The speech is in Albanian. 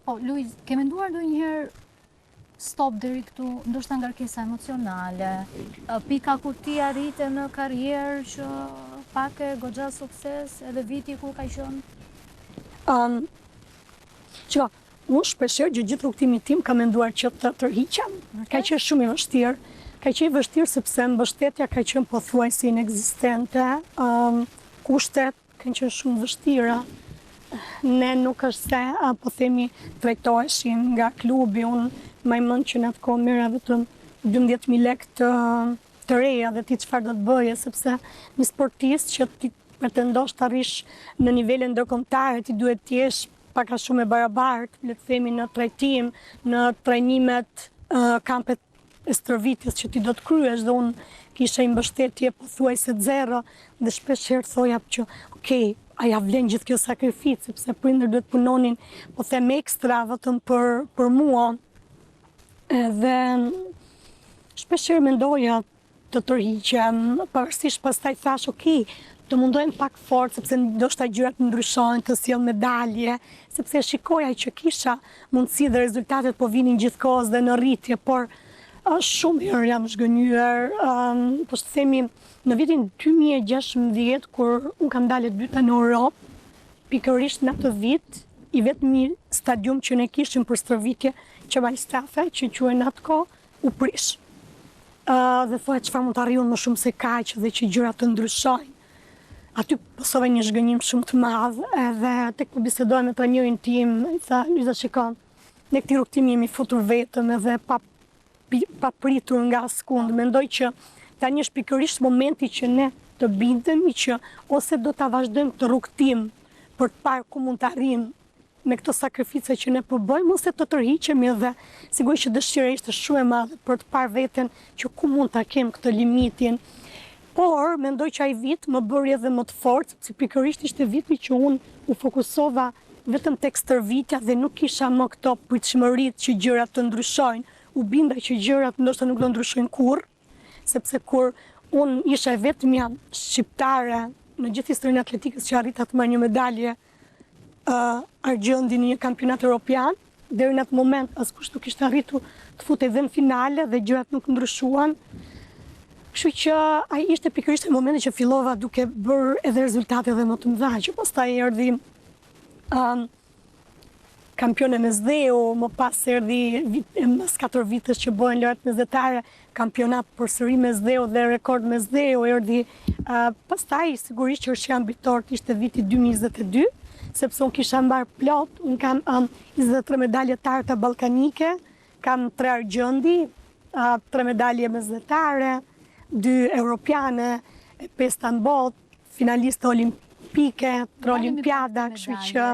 Po, Luiz, ke menduar ndonjëherë stop deri këtu, ndoshta ngarkesa emocionale, pika kur ti arrite në karrierë që pake goxha sukses edhe viti kur ka qenë? Um, Shiko, unë shpeshherë gjatë gjithë rrugëtimit tim kam menduar që të tërhiqem. Ka qenë shumë i vështirë. Ka qenë i vështirë sepse mbështetja ka qenë pothuajse inekzistente, um, kushtet kanë qenë shumë vështira. Ne nuk është se, po themi, trajtoheshim nga klubi, unë mbaj mend që në atë kohë merrja vetëm 12.000 lekë të, të reja dhe ti çfarë do të bëje, sepse një sportist që ti pretendosh të arrish në nivele ndërkombëtare, ti duhet të jesh pak a shumë e barabartë, le të themi në trajtim, në trajnimet, kampet e stërvitjes që ti do të kryesh dhe unë kisha një mbështetje pothuajse zero dhe shpesh herë thoja që ok, a ja vlen gjithë kjo sakrificë, sepse prindër duhet punonin, po them ekstra vetëm për, për mua. Edhe shpesh herë mendoja të tërhiqem, pavarësisht pastaj thash, ok, të mundohem pak fort, sepse ndoshta gjërat ndryshojnë, të sjell medalje, sepse shikoja që kisha mundësi dhe rezultatet po vinin gjithkohës dhe në rritje, por shumë herë jam zhgënjyer, um, po të themi në vitin 2016 kur unë kam dalë e dyta në Europë, pikërisht në atë vit, i vetmi stadium që ne kishim për stërvitje Qemal Stafa, që quhej në atë kohë, u prish. Dhe thoja çfarë mund të arrij unë më shumë se kaq dhe që gjërat të ndryshojnë. Aty pësova një zhgënjim shumë të madh edhe tek po bisedoja me trajnerin tim, i tha Luiza shiko, ne këtij rrugëtimi jemi futur vetëm edhe pa pa pritur nga askund. Mendoj që tani është pikërisht momenti që ne të bindemi që ose do ta vazhdojmë këtë rrugëtim për të parë ku mund të arrijmë me këto sakrifica që ne po bëjmë ose të tërhiqemi dhe sigurisht që dëshira ishte shumë e madhe për të parë veten që ku mund ta kem këtë limitin. Por mendoj që ai vit më bëri edhe më të fortë, sepse pikërisht ishte viti që unë u fokusova vetëm tek stërvitja dhe nuk kisha më këto pritshmëritë që gjërat të ndryshojnë. U binda që gjërat ndoshta nuk do ndryshojnë kurrë, sepse kur unë isha e vetmja shqiptare në gjithë historinë e atletikës që arrita të marr një medalje argjendi në një kampionat europian, deri në atë moment askush nuk kishte arritur të futej dhe në finale dhe gjërat nuk ndryshuan. Kështu që ai ishte pikërisht momenti që fillova duke bërë edhe rezultate edhe më të mëdha, që pastaj erdhi um, kampione Mesdheu, më pas erdhi mas 4 vitesh që bëhen lojërat mesdhetare, kampionat përsëri Mesdheu dhe rekord Mesdheu erdhi. Uh, pastaj sigurisht që qershja mbi tortë ishte viti 2022, sepse unë kisha mbarë plot, unë kam um, 23 medalje të arta ballkanike, kam 3 argjendi, uh, 3 medalje mesdhetare, 2 europiane, 5 në botë, finaliste olimpike, 3 olimpiada, kështu që.